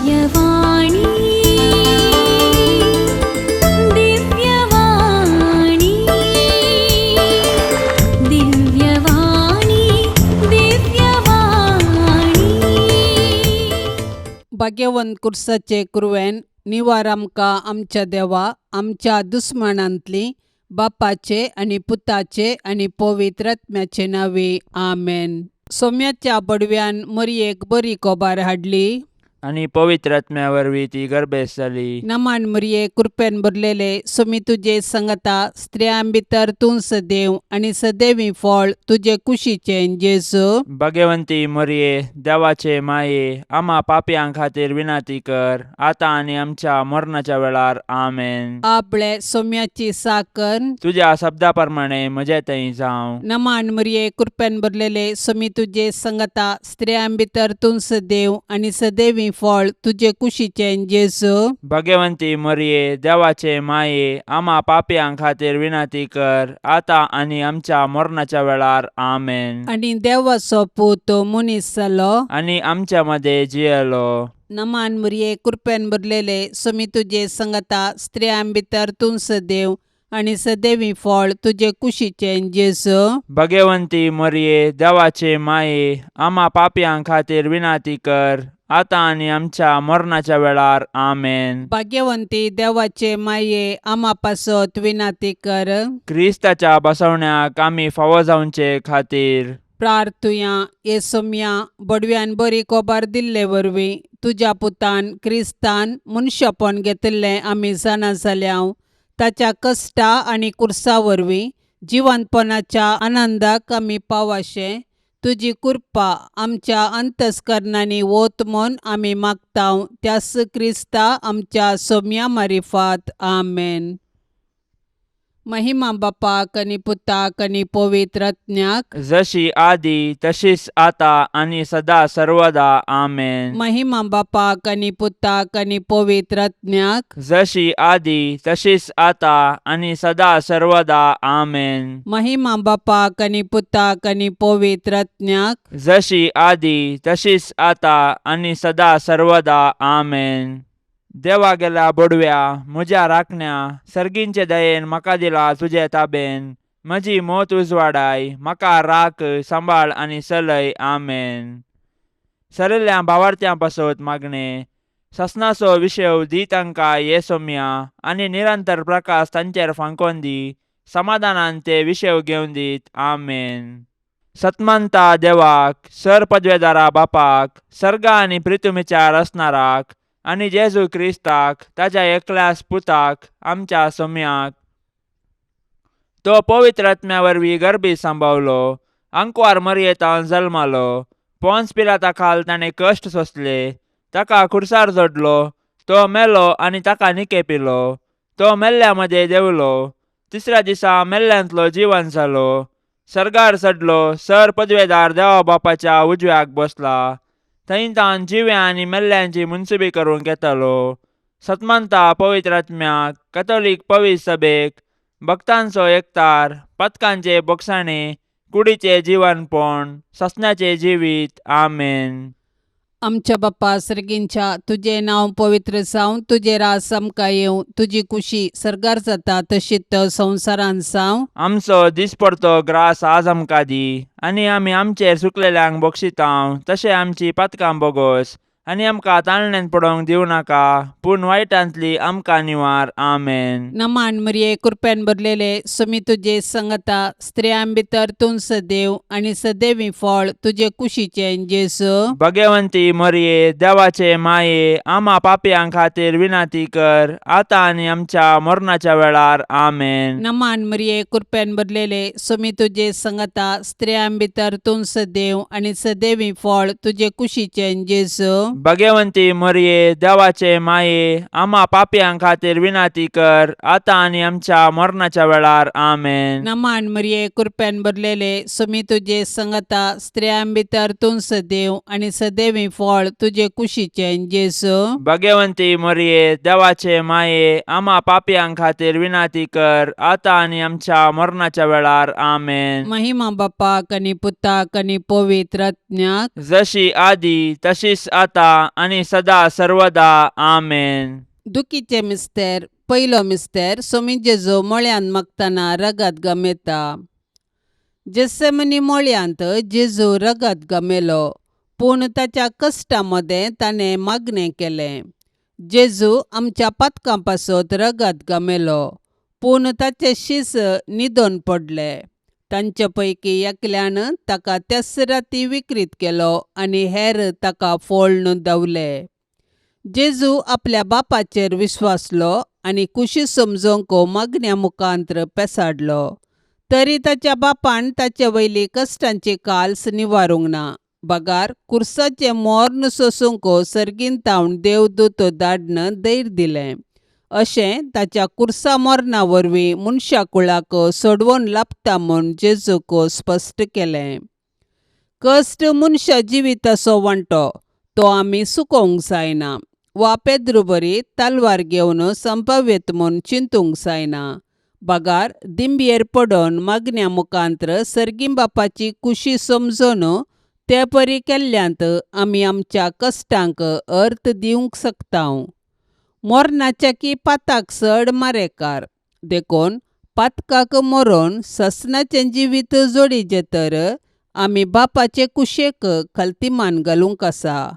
दिव्यवाणी, दिव्यवाणी, दिव्यवाणी, दिव्यवाणी. भाग्यवंत कुर्साचे कुरवेन निवार आमकां आमच्या देवा आमच्या दुस्मानांतली बापाचे आनी पुताचे आनी पवित्र आत्म्याचे नांवे आमेन. सोम्याच्या बडव्यान मरयेक बरी कोबार हाडली आनी पवित्र आत्म्या वरवीं ती गर्भेस्त जाली. नमान मरये, कृपेन भरलेले, सोमी तुजे संगता, स्त्रियां भितर तूं सदैव आनी सदैवी फळ तुजे कुशीचें जेजू. भगवंती मरये, देवाचे माये, आमा पापयां खातीर विनंती कर, आतां आनी आमच्या मरणाच्या वेळार. आमेन. आपले सोम्याची साकर. तुज्या शब्दा प्रमाणे म्हजे थंय जावं. नमान मरये, कृपेन भरलेले, सोमी तुजे संगता, स्त्रियां भितर तूं सदैव आनी सदैवी फळ तुजे कुशीचें जेजू. भगवंती मरये, देवाचे माये, आमा पापयां खातीर विनंती कर, आतां आनी आमच्या मरणाच्या वेळार. आमेन. आनी देवाचो पूत मनीस जालो आनी आमच्या मदें जियेलो. नमान मरये, कृपेन भरलेले, सोमी तुजे संगता, स्त्रियां भितर तूं सदैव आनी सदैवी फळ तुजे कुशीचें जेजू. भगवंती मरये, देवाचे माये, आमा पापयां खातीर विनंती कर, आतां आनी आमच्या मरणाच्या वेळार. आमेन. भाग्यवंती देवाचे माये, आमा पासत विनंती कर. क्रिस्ताच्या बसवण्याक आमी फावो जावचे खातीर प्रार्थुया. हे सोम्या, बडव्यान बरी कोबार दिल्ले वरवीं तुज्या पुतान क्रिस्तान मनशापण घेतिल्लें आमी जाणा जाल्या. ताच्या कश्टा आनी कुर्सा वरवीं जिवंतपणाच्या आनंदाक आमी पावाशें तुजी कृपा आमच्या अंतस्करणांनी वत म्हूण आमी मागता, त्यास क्रिस्ता आमच्या सोम्या मारिफात. आमेन. महिमा बापाक आनी पुताक आनी पवित्र आत्म्याक. जशी आदी तशीच आता आनी सदा सर्वदा. आमेन. महिमा बापाक आनी पुताक आनी पवित्र आत्म्याक. जशी आदी तशीच आता आनी सदा सर्वदा. आमेन. महिमा बापाक आनी पुताक आनी पवित्र आत्म्याक. जशी आदी तशीच आता आनी सदा सर्वदा. आमेन. देवा गेल्या बोडव्या, म्हज्या राखण्या, सर्गींचे दयेन म्हाका दिला तुजे ताबेन. म्हजी मोत उजवाडाय, म्हाका राख, सांबाळ आनी चलय. आमेन. सरिल्ल्या भावार्थ्यां पासत मागणें. ससनाचो विशेव दी तांकां ये सोम्या आनी निरंतर प्रकाश तांचेर फांकोन दी. समाधानान ते विशेव घेवन दीत. आमेन. सतमंता देवाक, सर पदवेदारा बापाक, सर्गा आनी प्रितुमीच्या रचणाराक आनी जेजू क्रिस्ताक ताच्या एकल्याच पुताक, आमच्या सोम्याक, तो पवित्र आत्म्या वरवीं गर्भी सांबावलो, आंकवार मरयेतान जल्मालो, पोन्स पिलाता खाल ताणें कश्ट सोंसले, ताका खुर्सार जोडलो, तो मेलो आनी ताका निकेपिलो, तो मेल्ल्या मदें देंवलो, तिसऱ्या दिसा मेल्ल्यांतलो जिवन जालो, सर्गार चडलो, सर पदवेदार देवा बापाच्या उजव्याक बसला, थंय तावन जिव्या आनी मेल्ल्यांची मुनसुबी करूंक येतालो. सतमंता पवित्र आत्म्याक, कथोलीक पवित्र सभेक, भक्तांचो एकतार, पथकांचे बोगसाणे, कुडीचे जिवनपण, ससण्याचे जिवीत. आमेन. आमच्या बाप्पा सर्गींच्या, तुजें नांव पवित्र जावं, तुजें राज आमकां येवं, तुजी कुशी सर्गार जाता तशीच संवसारांत जावं. आमचो दिसपडतो ग्रास आज आमकां दी आनी आमी आमचेर चुकलेल्यांक बक्षितांव तशें आमची पातकां बोगोस आनी आमकां ताळण्यांत पडोवंक दिवं नाका, पूण वायटांतली आमकां निवार. आमेन. नमान मरिये, कृपेन भरलेले, सुमी तुजे संगता, स्त्रियां भितर तूं सदैव आनी सदैवी फळ तुजे कुशीचें जेजू. भगवंती मरिये, देवाचे माये, आमा पापयां खातीर विनंती कर, आतां आनी आमच्या मरणाच्या वेळार. आमेन. नमान मरिये, कृपेन भरलेले, सुमी तुजे संगता, स्त्रियां भितर तूं सदैव आनी सदैवी फळ तुजे कुशीचें जेजू. भगवंती मरिये, देवाचे माये, आमा पापयां खातीर विनंती कर, आतां आनी आमच्या मरणाच्या वेळार. आमेन. नमान मरिये, कृपेन भरलेले, सुमी तुजे संगता, स्त्रियां भितर तूं सदैव आनी सदैवी फळ तुजे कुशीचें जेजू. भगवंती मरिये, देवाचे माये, आमा पापयां खातीर विनंती कर, आतां आनी आमच्या मरणाच्या वेळार. आमेन. महिमा बापाक आनी पुताक आनी पवित्र आत्म्याक. जशी आदी तशीच आता आतां आनी सदा सर्वदा. आमेन. दुखीचे मिस्तेर. पयलो मिस्तेर. सोमी जेजू मळ्यांत मागतना रगत गमेता. जेसेमनी मळ्यांत जेजू रगत गमेलो, पूण ताच्या कश्टा मदें ताणें मागणें केलें. जेजू आमच्या पातकां पासत रगत गमेलो, पूण ताचे शीस न्हिदोन पडले. तांचे पैकी एकल्यान ताका त्याच राती विक्रीत केलो आनी हेर ताका फोळ्ण धांवले. जेजू आपल्या बापाचेर विश्वासलो आनी कुशी समजोवंक मागण्या मुखांत्र पेसाडलो. तरी ताच्या बापान ताचे वयली कश्टांची काल्स निवारूंक ना, बगार कुर्साचें मोर्न सोसूंक सर्गीन तावन देवदूत धाडन धैर्य दिलें. अशें ताच्या कुर्सा मरणा वरवीं मनशा कुळाक सोडवण लाबता म्हूण जेजूक स्पश्ट केलें. कश्ट मनशा जिविताचो वांटो, तो आमी चुकोवंक जायना वा पेद्रू बरी तलवार घेवन संपाव्यत म्हूण चिंतूंक जायना, बगार दिंबयेर पडोन मागण्या मुखांत्र सर्गीं बापाची कुशी समजून ते परी केल्ल्यांत आमी आमच्या कश्टांक अर्थ दिवंक शकता. मरणाच्या की पाताक चड मारेकार, देखून पातकाक मरोन ससनाचें जिवीत जोडीचें तर आमी बापाचे कुशेक खलतीमान घालूंक आसा.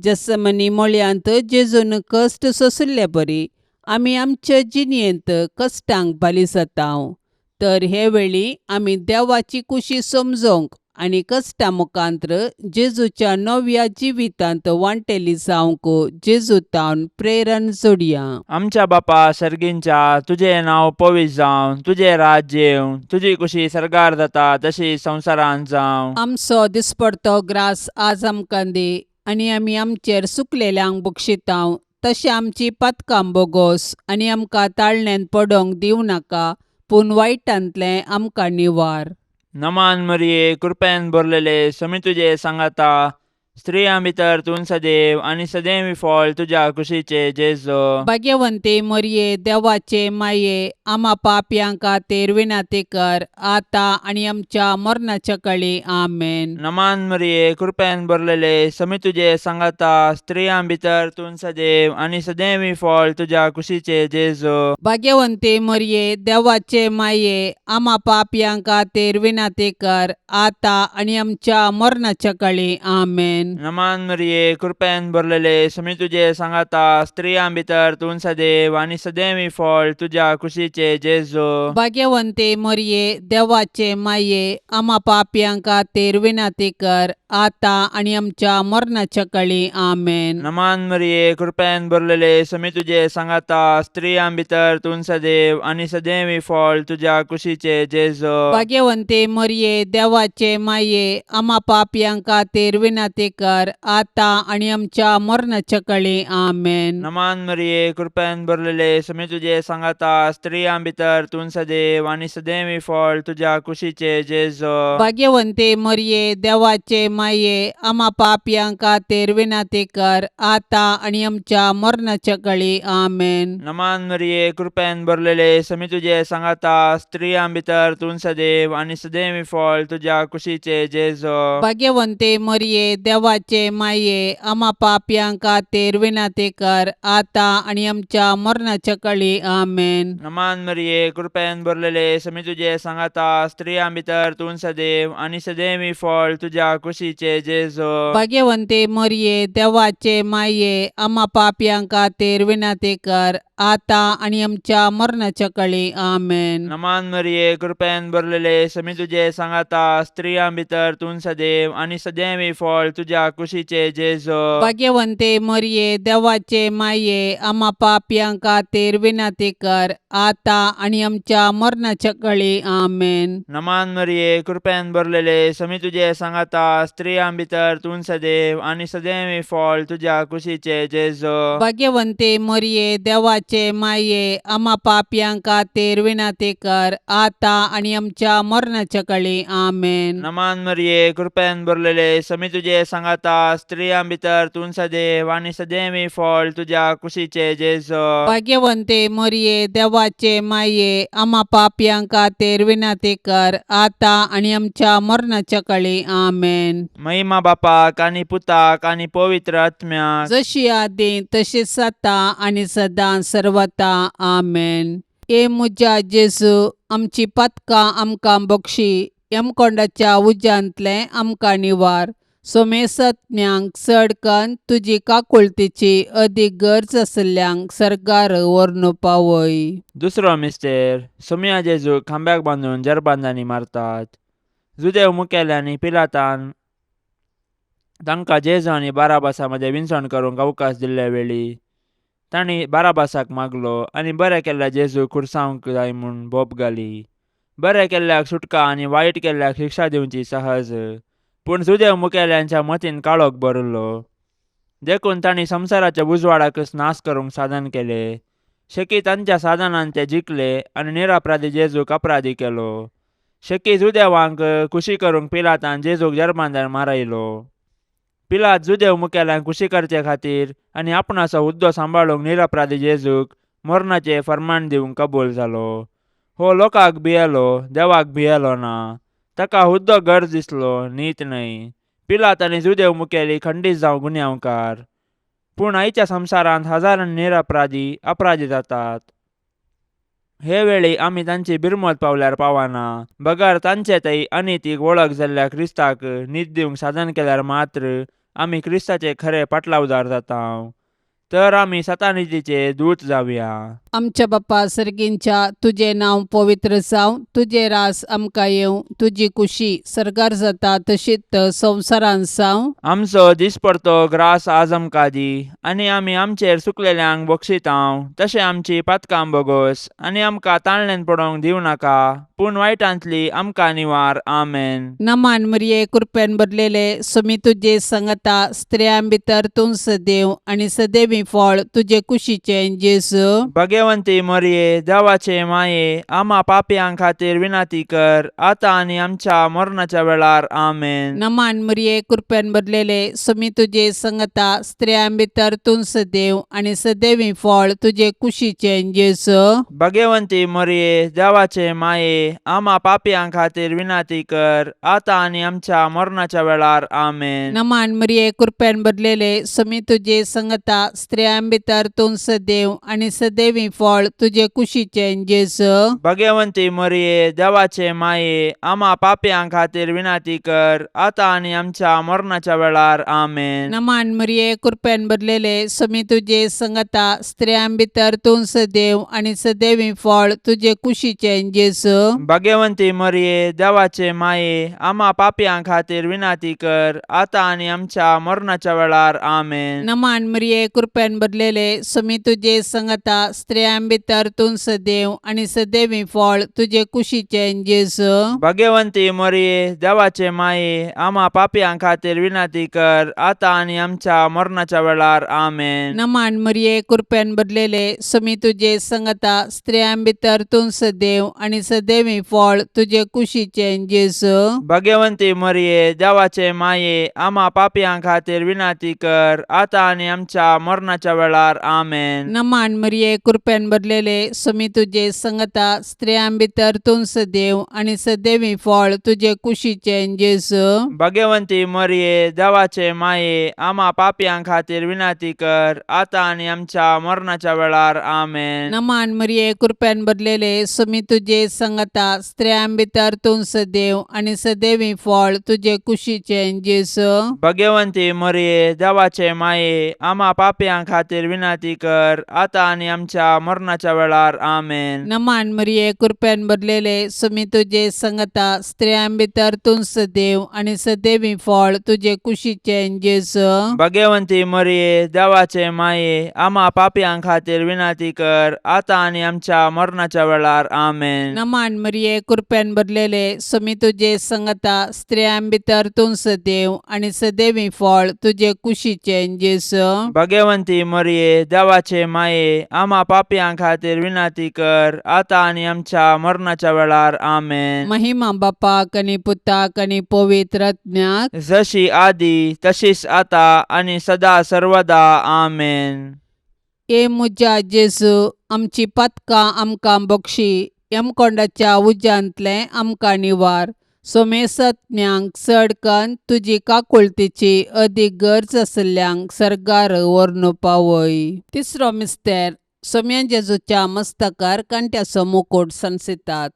जसमनी मळयांत जेजून कश्ट सोंशिल्ले बरी आमी आमचे जिणेंत कश्टांक बाली जाता. तर हे वेळी आमी देवाची कुशी समजोवंक आनी कश्टा मुखांत्र जेजूच्या नव्या जिवितांत वांटेली जावंक जेजू तावन प्रेरण जोडया. आमच्या बापा सर्गींच्या, तुजें नांव पवित्र जावं, तुजें राज्य येवं, तुजी कुशी सर्गार जाता तशी संवसारांत जावं. आमचो दिसपडतो ग्रास आज आमकां दी आनी आमी आमचेर सुकलेल्यांक बक्षितांव तशें आमची पातकां बोगोस आनी आमकां ताळण्यांत पडोंक दिवं नाका, पूण वायटांतलें आमकां निवार. नमान मरिये, कृपेन भरलेले, समी तुजे सांगाता, स्त्रियां भितर तूं सदैव आनी सदैव फळ तुज्या कुशीचे जेजो. भाग्यवंती मरिये, देवाचे माये, आमा पापयां खातीर विनंती कर, आतां आनी आमच्या मरणाच्या कळी. आमेन. नमान मरिये, कृपेन भरलेले, समी तुजे सांगाता, स्त्रियां भितर तूं सदैव आनी सदैव फळ तुज्या कुशीचे जेजो. भाग्यवंती मरिये, देवाचे माये, आमा पापयां खातीर विनंती कर, आतां आनी आमच्या मरणाच्या कळी. आमेन. नमान मरिये, कृपेन भरलेले, समी तुजे सांगाता, स्त्रियां भितर तूं सदैव आनी सदैव फळ तुज्या कुशीचे जेजो. भाग्यवंती मरिये, देवाचे माये, आमा पापयां खातीर विनंती कर, आतां आनी आमच्या मरणाच्या कळी. आमेन. नमान मरिये, कृपेन भरलेले, समी तुजे सांगाता, स्त्रियां भितर तूं सदैव आनी सदैव फळ तुज्या कुशीचे जेजो. भाग्यवंती मरिये, देवाचे माये, आमा पापयां खातीर विनंती कर, आतां आनी आमच्या मरणाच्या कळी. आमेन. नमान मरिये, कृपेन भरलेले, समी तुजे सांगाता, स्त्रियां भितर तूं सदैव आनी सदैव फळ तुज्या कुशीचे जेजो. भाग्यवंती मरिये, देवाचे माये, आमा पापयां खातीर विनंती कर, आतां आनी आमच्या मरणाच्या कळी. आमेन. नमान मरिये, कृपेन भरलेले, समी तुजे सांगाता, स्त्रियां भितर तूं सदैव आनी सदैव फळ तुज्या कुशीचे जेजो. भाग्यवंती मरिये, देवाचे माये, आमा पापयां खातीर विनंती कर, आतां आनी आमच्या मरणाच्या कळी. आमेन. नमान मरिये, कृपेन भरलेले, समी तुजे सांगाता, स्त्रियां भितर तूं सदैव आनी सदैव फळ तुज्या कुशीचे जेजो. भाग्यवंती मरिये, देवाचे माये, आमा पापयां खातीर विनंती कर, आतां आनी आमच्या मरणाच्या कळी. आमेन. नमान मरिये, कृपेन भरलेले, समी तुजे सांगाता, स्त्रियां भितर तूं सदैव आनी सदैव फळ तुज्या कुशीचे जेजो. भाग्यवंती मरिये, देवाचे माये, आमा पापयां खातीर विनंती कर, आतां आनी आमच्या मरणाच्या कळी. आमेन. नमान मरिये, कृपेन भरलेले, समी तुजे सांगाता, स्त्रियां भितर तूं सदैव आनी सदैव फळ तुज्या कुशीचे जेजो. भाग्यवंती मरिये, देवाचे देवाचे माये आमा पापयां खातीर विनंती कर आतां आनी आमच्या मरणाच्या कळी. आमेन. नमान मरिये, कृपेन भरलेले, समी तुजे सांगाता, स्त्रियां भितर तूं सदैव आनी सदैवी फळ तुज्या कुशीचे जेजो. भाग्यवंते मोरये, देवाचे माये, आमा पापयां खातीर विनंती कर आतां आनी आमच्या मरणाच्या कळी. आमेन. महिमा बापाक आनी पुताक आनी पवित्र आत्म्याक. जशी आदी तशीच आतां आनी सदां सर्वता. आमेन. ए म्हज्या जेजू, आमची पातकां आमकां बक्षी, यमकोंडाच्या उज्यांतलें आमकां निवार, सोमेसत्म्यांक चड कन्न तुजी काकुळतीची अदीक गरज आशिल्ल्यांक सर्गार व्हरून पावय. दुसरो मिस्तेर. सोमया जेजूक खांब्याक बांदून जरबांदांनी मारतात. जुदेव मुखेल्यांनी पिलातान तांकां जेजू आनी बाराबासा मदें विनसण करूंक अवकाश दिल्ले वेळी तांणी बाराबासाक मागलो आनी बरें केल्ल्या जेजूक खुर्सावंक जाय म्हूण बोब घाली. बरें केल्ल्याक सुटका आनी वायट केल्ल्याक शिक्षा दिवची सहज, पूण जुदेव मुखेल्यांच्या मतीन काळोख भरिल्लो, देखून तांणी संवसाराच्या उजवाडाकच नाश करूंक साधन केलें. शेकी तांच्या साधनान ते जिखले आनी निरपराधी जेजूक अपराधी केलो. शेकी जुदेवांक खुशी करूंक पिलातान जेजूक जर्मांदार मारयलो. पिलात जुदेव मुखेल्यांक खुशी करचे खातीर आनी आपणाचो हुद्दो सांबाळूंक निरपराधी जेजूक मरणाचें फर्मान दिवंक कबूल जालो. हो लोकांक भियेलो, देवाक भियेलो ना. ताका हुद्दो गरज दिसलो, नीत न्हय. पिलात आनी जुदेव मुखेली खंडीत जावं गुन्यांवकार. पूण आयच्या संवसारांत हजारांनी निरपराधी अपराधी जातात. हे वेळी आमी तांची बिरमत पावल्यार पावना, बगर तांचे थंय अनितीक वळख जाल्ल्या क्रिस्ताक नीत दिवंक साधन केल्यार मात्र आमी क्रिस्ताचे खरे पाटलावदार जाता. तर आमी सतानितीचे दूत जावया. आमच्या बाप्पा सर्गींच्या, तुजें नांव पवित्र जावं, तुजें रास आमकां येवं, तुजी कुशी सर्गार जाता तशीच संवसारांत जावं. आमचो दिसपडतो ग्रास आज आमकां दी, आनी आमी आमचेर चुकलेल्यांक बक्षितांव तशें आमची पातकां बोगोस, आनी आमकां ताळणेन पडोवंक दिवं नाका, पूण वायटांतली आमकां निवार. आमेन. नमान मरिये, कृपेन भरलेले, सुमी तुजे संगता, स्त्रियां भितर तूं सदैव आनी सदैवी फळ तुजे कुशीचें जेजू. भगवंती मरिये, देवाचे माये, आमा पापयां खातीर विनंती कर आतां आनी आमच्या मरणाच्या वेळार. आमेन. नमान मरिये, कृपेन भरलेले, सुमी तुजे संगता, स्त्रियां भितर तूं सदैव आनी सदैवी फळ तुजे कुशीचें जेजू. भगवंती मरिये, देवाचे माये, आमा पापयां खातीर विनंती कर आतां आनी आमच्या मरणाच्या वेळार. आमेन. नमान मरिये, कृपेन भरलेले, सुमी तुजे संगता, स्त्रियां भितर तूं सदैव आनी सदैवी फळ तुजे कुशीचें जेजू. भगवंती मरिये, देवाचे माये, आमा पापयां खातीर विनंती कर आतां आनी आमच्या मरणाच्या वेळार. आमेन. नमान मरिये, कृपेन भरलेले, सुमी तुजे संगता, स्त्रियां भितर तूं सदैव आनी सदैवी फळ तुजे कुशीचें जेजू. भगवंती मरिये, देवाचे माये, आमा पापयां खातीर विनंती कर आतां आनी आमच्या मरणाच्या वेळार. आमेन. नमान मरिये, कृपेन भरलेले, सुमी तुजे संगता, स्त्रियां भितर तूं सदैव आनी सदैवी फळ तुजे कुशीचें जेजू. भगवंती मरिये, देवाचे माये, आमा पापयां खातीर विनंती कर आतां आनी आमच्या मरणाच्या वेळार. आमेन. नमान मरिये, कृपेन भरलेले, सुमी तुजे संगता, स्त्रियां भितर तूं सदैव आनी सदैवी फळ तुजे कुशीचें जेजू. भगवंती मरिये, देवाचे माये, आमा पापयां खातीर विनंती कर आतां आनी आमच्या मरणाच्या वेळार. आमेन. नमान मरिये, कृपेन भरलेले, सुमी तुजे संगता, स्त्रियां भितर तूं सदैव आनी सदैवी फळ तुजे कुशीचें जेजू. भगवंती मरिये, देवाचे माये, आमा पापयां खातीर विनंती कर आतां आनी आमच्या मरणाच्या वेळार. आमेन. नमान मरिये, कृपेन भरलेले, सुमी तुजे संगता, स्त्रियां भितर तूं सदैव आनी सदैवी फळ तुजे कुशीचें जेजू. भगवंती मरिये, देवाचे माये, आमा पापयां खातीर विनंती कर आतां आनी आमच्या मरणाच्या वेळार. आमेन. नमान मरिये, कृपेन भरलेले, सुमी तुजे संगता, स्त्रियां भितर तूं सदैव आनी सदैवी फळ तुजे कुशीचें जेजू. भगवंती मरिये, देवाचे माये, आमा पापयां खातीर विनंती कर आतां आनी आमच्या मरणाच्या वेळार. आमेन. नमान मरिये, कृपेन भरलेले, सुमी तुजे संगता, स्त्रियां भितर तूं सदैव आनी सदैवी फळ तुजे कुशीचें जेजू. भगवंती भाग्यवंती मरिये देवाचे माये आमा पापयां खातीर विनंती कर आतां आनी आमच्या मरणाच्या वेळार. आमेन. महिमा बापाक आनी पुताक आनी पवित्र आत्म्याक. जशी आदी तशीच आता आनी सदा सर्वदा. आमेन. ए म्हज्या जेजू, आमची पातकां आमकां बक्षी, यमकोंडाच्या उज्यांतलें आमकां निवार, सोमेसत्म्यांक चड कन्न तुजी काकुळतीची अदीक गरज आशिल्ल्यांक सर्गार व्हरून पावय. तिसरो मिस्तेर. सोम्या जेजूच्या मस्तकार कांट्याचो मुकूट सांसितात.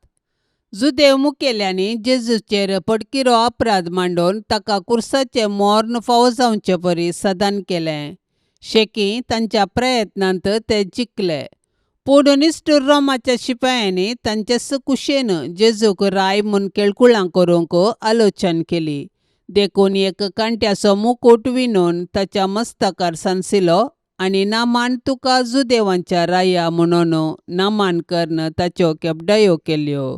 जुदेव मुखेल्यांनी जेजूचेर पडकिरो अपराध मांडून ताका कुर्साचें मर्ण फावो जावचे परी सदान केलें. शेकी तांच्या प्रयत्नांत ते जिखले, पूण निश्ठूर रोमाच्या शिपायांनी तांचे कुशेन जेजूक राय म्हूण केळकुळां करूंक आलोचन केली. देखून एक कांट्याचो मुकूट विणून ताच्या मस्तकार सांसिलो आनी नामान तुका जुदेवांच्या राया म्हणून नामान करून ताच्यो केपडायो केल्यो.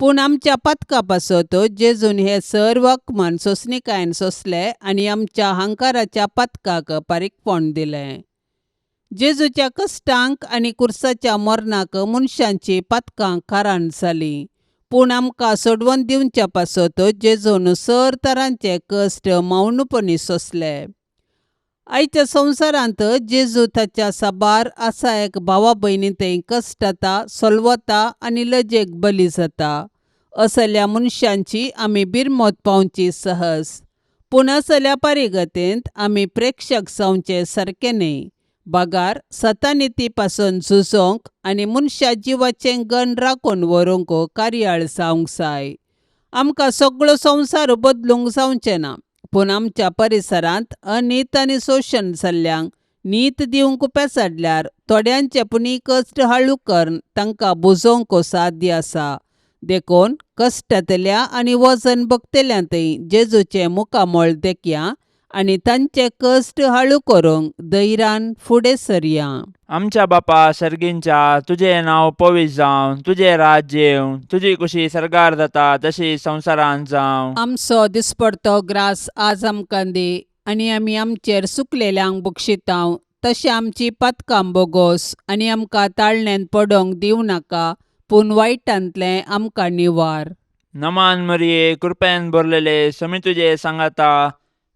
पूण आमच्या पातका पासत जेजून हे सर्व अपमान सोंसणीकायेन सोंसले आनी आमच्या हंकाराच्या पातकाक पारीकपण दिलें. जेजूच्या कश्टांक आनी कुर्साच्या मरणाक मनशांची पातकां कारण जालीं, पूण आमकां सोडवून दिवच्या पासत जेजून सर तरांचे कश्ट मौनपणी सोंसले. आयच्या संवसारांत जेजू ताच्या साबार आसा एक भावा भयणी थंय कश्टता, सोलवता आनी लजेक बली जाता. असल्या मनशांची आमी बिरमत पावची सहज, पूण असल्या परिगतेंत आमी प्रेक्षक जावचे सारकें न्हय, बगार सतानिती पासून झुजोंक आनी मनशा जिवाचें गण राखून व्हरूंक कार्याळ जावंक जाय. आमकां सगळो संवसार बदलूंक जावचें ना, पूण आमच्या परिसरांत अनीत आनी शोशण जाल्ल्यांक नीत दिवंक पेसाडल्यार थोड्यांचे पुणी कश्ट हाळू करून तांकां बुजोवंक साध्य आसा. देखून कश्टांतल्या आनी वजन भोगतल्या थंय जेजूचें मुखामळ देखया आनी तांचे कश्ट हाळू करूंक धैर्यान फुडें सरया. आमच्या बापा सर्गींच्या, तुजें नांव पवित्र जावं, तुजें राज्य येवं, तुजी कुशी सर्गार जाता तशी संवसारांत जावं. आमचो दिसपडतो ग्रास आज आमकां दी आनी आमी आमचेर सुकलेल्यांक बक्षितांव तशें आमची पातकां बोगोस आनी आमकां ताळण्यांत पडोंक दिवं नाका, पूण वायटांतलें आमकां निवार. नमान मरिये, कृपेन भरलेले, समी तुजे सांगाता,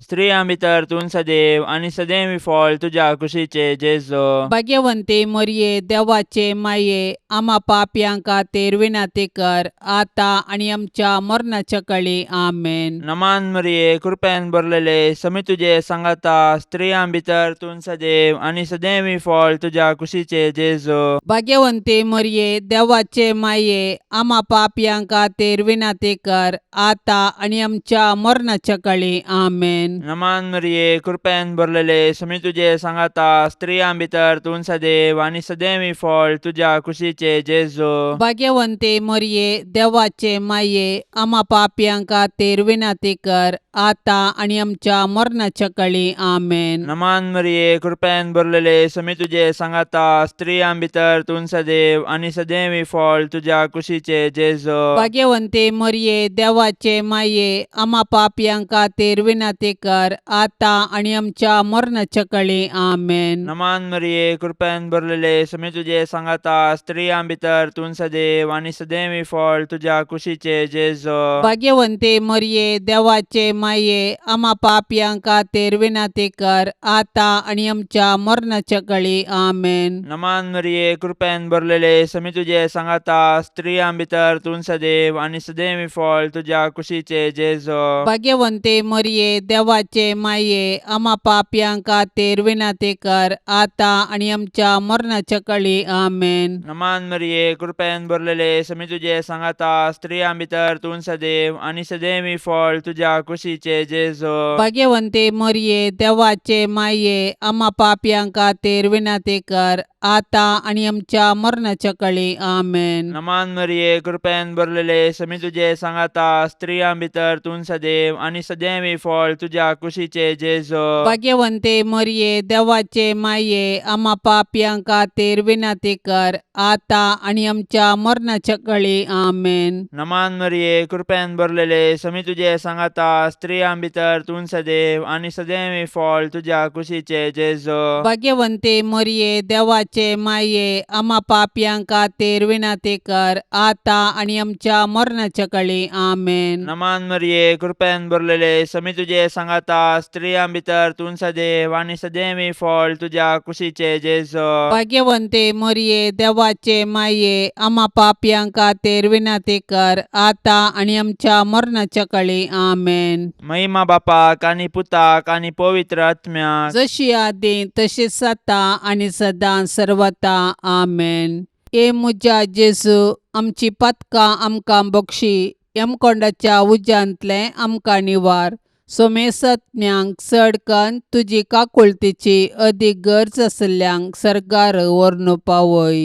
स्त्रियां भितर तूं सदैव आनी सदैव फळ तुज्या कुशीचे जेजो. भाग्यवंती मरिये, देवाचे माये, आमा पापयां खातीर विनंती कर आतां आनी आमच्या मरणाच्या कळी. आमेन. नमान मरिये, कृपेन भरलेले, समी तुजे सांगाता, स्त्रियां भितर तूं सदैव आनी सदैव फळ तुज्या कुशीचे जेजो. भाग्यवंती मरिये, देवाचे माये, आमा पापयां खातीर विनंती कर आतां आनी आमच्या मरणाच्या कळी. आमेन. नमान मरिये, कृपेन भरलेले, समी तुजे सांगाता, स्त्रियां भितर तूं सदैव आनी सदैव फळ तुज्या कुशीचे जेजो. भाग्यवंती मरिये, देवाचे माये, आमा पापयां खातीर विनंती कर आतां आनी आमच्या मरणाच्या कळी. आमेन. नमान मरिये, कृपेन भरलेले, समी तुजे सांगाता, स्त्रियां भितर तूं सदैव आनी सदैव फळ तुज्या कुशीचे जेजो. भाग्यवंती मरिये, देवाचे माये, आमा पापयां खातीर विनंती कर आतां आनी आमच्या मरणाच्या कळी. आमेन. नमान मरिये, कृपेन भरलेले, समी तुजे सांगाता, स्त्रियां भितर तूं सदैव आनी सदैव फळ तुज्या कुशीचे जेजो. भाग्यवंती मरिये, देवाचे माये, आमा पापयां खातीर विनंती कर आतां आनी आमच्या मरणाच्या कळी. आमेन. नमान मरिये, कृपेन भरलेले, समी तुजे सांगाता, स्त्रियां भितर तूं सदैव आनी सदैव फळ तुज्या कुशीचे जेजो. भाग्यवंती मरिये, देवाचे माये, आमा पापयां खातीर विनंती कर आतां आनी आमच्या मरणाच्या कळी. आमेन. नमान मरिये, कृपेन भरलेले, समी तुजे सांगाता, स्त्रियां भितर तूं सदैव आनी सदैव फळ तुज्या कुशीचे जेजो. भाग्यवंती मरिये, देवाचे माये, आमा पापयां खातीर विनंती कर आतां आनी आमच्या मरणाच्या कळी. आमेन. नमान मरिये, कृपेन भरलेले, समी तुजे सांगाता, स्त्रियां भितर तूं सदैव आनी सदैव फळ तुज्या तुज्या कुशीचे जेजो. भाग्यवंते मरये, देवाचे माये, आमा पापयां खातीर विनंती कर, आतां आनी आमच्या मरणाच्या कळी. आमेन. नमान मरिये, कृपेन भरलेले, समी तुजे सांगाता, स्त्रियां भितर तूं सदैव आनी सदैव फळ तुज्या कुशीचे जेजो. भाग्यवंते मरये, देवाचे माये, आमा पापयां खातीर विनंती कर, आतां आनी आमच्या मरणाच्या कळी. आमेन. नमान मरिये, कृपेन भरलेले, समी तुजे सांगाता, स्त्रियां भितर तूं सदैव आनी सदैव फळ तुज्या कुशीचे जेजो. भाग्यवंते मरये, देवाचे माये, आमा पापयां खातीर विनंती कर, आतां आनी आमच्या मरणाच्या कळी. आमेन. महिमा बापाक आनी पुताक आनी पवित्र आत्म्याक. जशी आदी तशीच आतां आनी सदां सर्वता. आमेन. ए म्हज्या जेजू, आमची पातकां आमकां बक्षी, यमकोंडाच्या उज्यांतलें आमकां निवार, सोमेसत्म्यांक चड कन्न तुजी काकुळतीची अदीक गरज आशिल्ल्यांक सर्गार व्हरून पावय.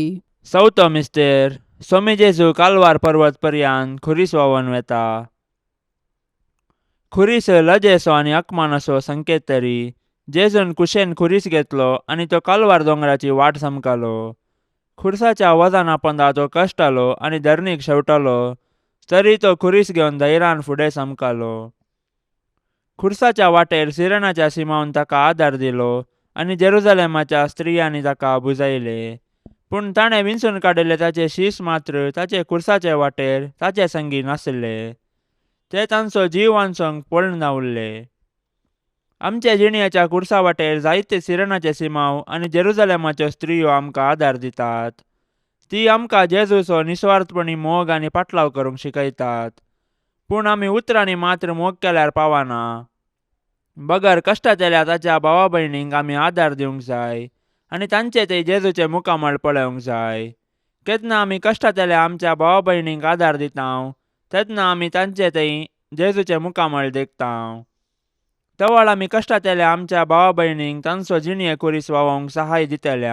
चवथो मिस्तेर. सोमी जेजू कालवार पर्वत पर्यान खुरीस व्हांवन वेता. खुरीस लजेचो आनी अकमानाचो संकेत तरी जेजून कुशेन खुरीस घेतलो आनी तो कालवार दोंगराची वाट समकालो. खुरसाच्या वजना पोंदा तो कश्टालो आनी धरणीक शेवटालो, तरी तो खुरीस घेवन धैर्यान फुडें समकालो. खुरसाच्या वाटेर सिरणाच्या सिमावन ताका आदार दिलो आनी जेरुजलेमाच्या स्त्रियांनी ताका बुजायले. पूण ताणें विंचून काडिल्ले ताचे शीस मात्र ताचे खुरसाचे वाटेर ताचे संगी नासले. ते तांचो जीव वांचोवंक पळून उरले. आमच्या जिणयाच्या खुरसा वाटेर जायते सिरणाचे सिमाव आनी जेरुजलेमाच्यो स्त्रियो आमकां आदार दितात. ती आमकां जेजूचो निस्वार्थपणी मोग आनी पाटलाव करूंक शिकयतात. पूण आमी उतरांनी मात्र मोग केल्यार पावना, बगर कश्टांतल्या ताच्या भावा भयणींक आमी आदार दिवंक जाय आनी तांचे ते जेजूचे मुखामळ पळोवंक जाय. केन्ना आमी कश्टांतल्या आमच्या भावा भयणींक आदार दिता तेन्ना आमी तांचे थंय जेजूचे मुखामळ देखता. तवळ आमी कश्टांतल्या आमच्या भावा भयणींक तांचो जिणये खुरीस व्हांवोवंक सहाय दितले.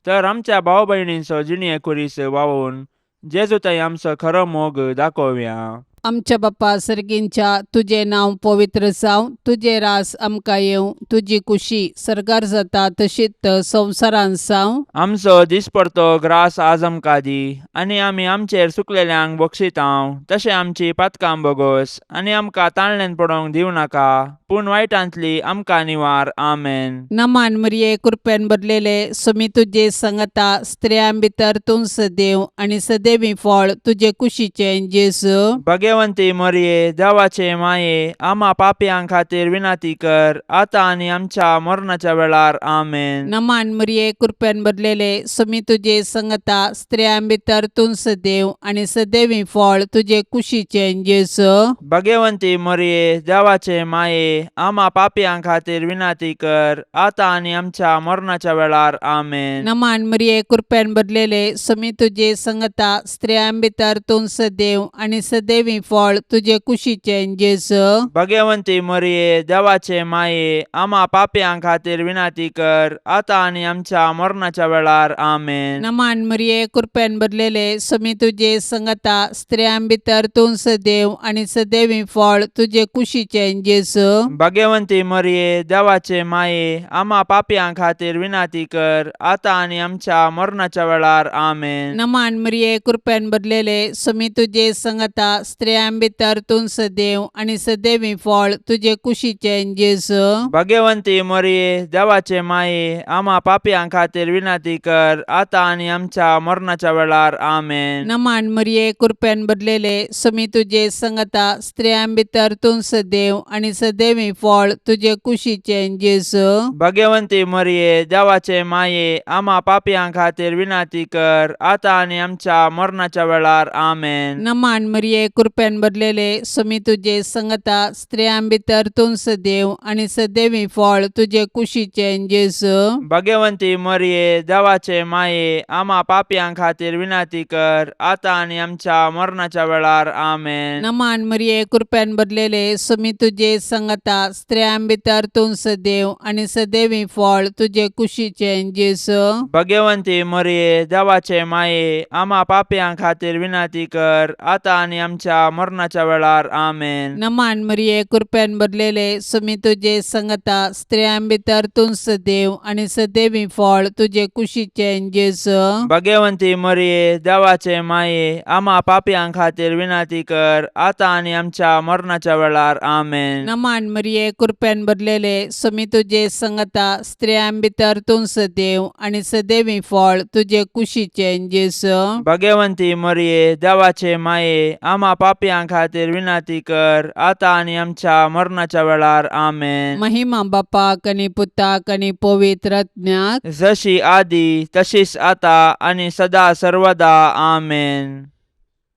तर आमच्या भाव भयणींचो जिणये खुरीस व्हांवोवन जेजू थंय आमचो खरो मोग दाखोवया. आमच्या बाप्पा सर्गींच्या, तुजें नांव पवित्र जावं, तुजें रास आमकां येवं, तुजी कुशी सर्गार जाता तशीच संवसारांत जावं. आमचो दिसपडतो ग्रास आज आमकां दी आनी आमी आमचेर सुकलेल्यांक बक्षितांव तशें आमची पातकां बोगोस आनी आमकां ताळण्यान पडोवंक दिवं नाका, पूण वायटांतली आमकां निवार. आमेन. नमान मरिये, कृपेन भरलेले, सुमी तुजे संगता, स्त्रियां भितर तूं सदैव आनी सदैवी फळ तुजे कुशीचें जेजू. भगवंती मरिये, देवाचे माये, आमा पापयां खातीर विनंती कर, आतां आनी आमच्या मरणाच्या वेळार. आमेन. नमान मरिये, कृपेन भरलेले, सुमी तुजे संगता, स्त्रियां भितर तूं सदैव आनी सदैवी फळ तुजे कुशीचें जेजू. भगवंती मरिये, देवाचे माये, आमा पापयां खातीर विनंती कर, आतां आनी आमच्या मरणाच्या वेळार. आमेन. नमान मरिये, कृपेन भरलेले, सुमी तुजे संगता, स्त्रियां भितर तूं सदैव आनी सदैवी फळ तुजे कुशीचें जेजू. भगवंती मरिये, देवाचे माये, आमा पापयां खातीर विनंती कर, आतां आनी आमच्या मरणाच्या वेळार. आमेन. नमान मरिये, कृपेन भरलेले, सुमी तुजे संगता, स्त्रियां भितर तूं सदैव आनी सदैवी फळ तुजे कुशीचें जेजू. भगवंती मरिये, देवाचे माये, आमा पापयां खातीर विनंती कर, आतां आनी आमच्या मरणाच्या वेळार. आमेन. नमान मरिये, कृपेन भरलेले, सुमी तुजे संगता, स्त्रियां भितर तूं सदैव आनी सदैवी फळ तुजे कुशीचें जेजू. भगवंती मरिये, देवाचे माये, आमा पापयां खातीर विनंती कर, आतां आनी आमच्या मरणाच्या वेळार. आमेन. नमान मरिये, कृपेन भरलेले, सुमी तुजे संगता, स्त्रियां भितर तूं सदैव आनी सदैवी फळ तुजे कुशीचें जेजू. भगवंती मरिये, देवाचे माये, आमा पापयां खातीर विनंती कर, आतां आनी आमच्या मरणाच्या वेळार. आमेन. नमान मरिये, कृपेन भरलेले, सुमी तुजे संगता, स्त्रियां भितर तूं सदैव आनी सदैवी फळ तुजे कुशीचें जेजू. भगवंती मरिये, देवाचे माये, आमा पापयां खातीर विनंती कर, आतां आनी आमच्या मरणाच्या वेळार. आमेन. नमान मरिये, कृपेन भरलेले, सुमी तुजे संगता, स्त्रियां भितर तूं सदैव आनी सदैवी फळ तुजे कुशीचें जेजू. भगवंती मरिये, देवाचे माये, आमा पापयां खातीर विनंती कर, आतां आनी आमच्या आमच्या मरणाच्या वेळार. आमेन. नमान मरिये, कृपेन भरलेले, सुमी तुजे संगता, स्त्रियां भितर तूं सदैव आनी सदैवी फळ तुजे कुशीचें जेजू. भगवंती मरिये, देवाचे माये, आमा पापयां खातीर विनंती कर, आतां आनी आमच्या मरणाच्या वेळार. आमेन. नमान मरिये, कृपेन भरलेले, सुमी तुजे संगता, स्त्रियां भितर तूं सदैव आनी सदैवी फळ तुजे कुशीचें जेजू. भगवंती मरिये, देवाचे माये, आमा पापयां खातीर विनंती कर, आतां आनी आमच्या मरणाच्या वेळार. आमेन. महिमा बापाक आनी पुताक आनी पवित्र आत्म्याक. जशी आदी तशीच आता आनी सदा सर्वदा. आमेन.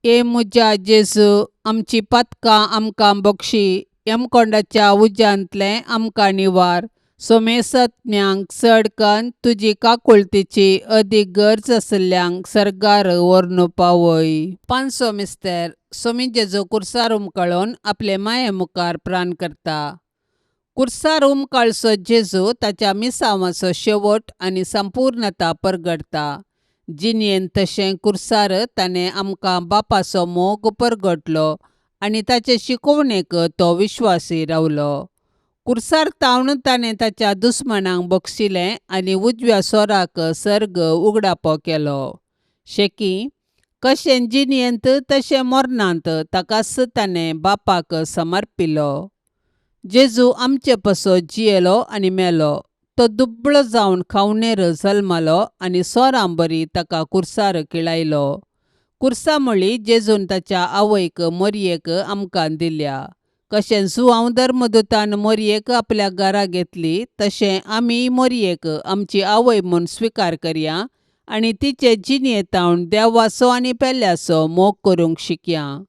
ए म्हज्या जेजू, आमची पातकां आमकां बक्षी, यमकोंडाच्या उज्यांतलें आमकां निवार, सोमेसत्म्यांक चड कन्न तुजी काकुळतीची अदीक गरज आशिल्ल्यांक सर्गार व्हरून पावय. पांचसो मिस्तर. सोमी जेजू कुर्सार उमकळून आपले माये मुखार प्राण करता. कुर्सार उमकाळचो जेजू ताच्या मिसांवाचो शेवट आनी संपूर्णता परगटता. जिणेंत तशें कुर्सार ताणें आमकां बापाचो मोग परगटलो आनी ताचे शिकोवणेक तो विश्वासी रावलो. कुर्सार तावन ताणें ताच्या दुस्मानांक बक्षिलें आनी उजव्या सोराक सर्ग उगडापो केलो. शेकी कशें जिणेंत तशें मरणांत ताकाच ताणें बापाक समर्पिलो. जेजू आमचे पासत जियेलो आनी मेलो. तो दुबळो जावन खावणेर जल्मलो आनी सोरां बरी ताका कुर्सार किळायलो. कुर्सा म्हळी जेजून ताच्या आवयक मोरयेक आमकां दिल्या. कशें जुआंव धर्मदूतान मोरयेक आपल्या घरा घेतली तशें आमी मोरयेक आमची आवय म्हूण स्विकार करया आनी तिचे जिणेंत देवाचो आनी पेल्याचो मोग करूंक शिकया.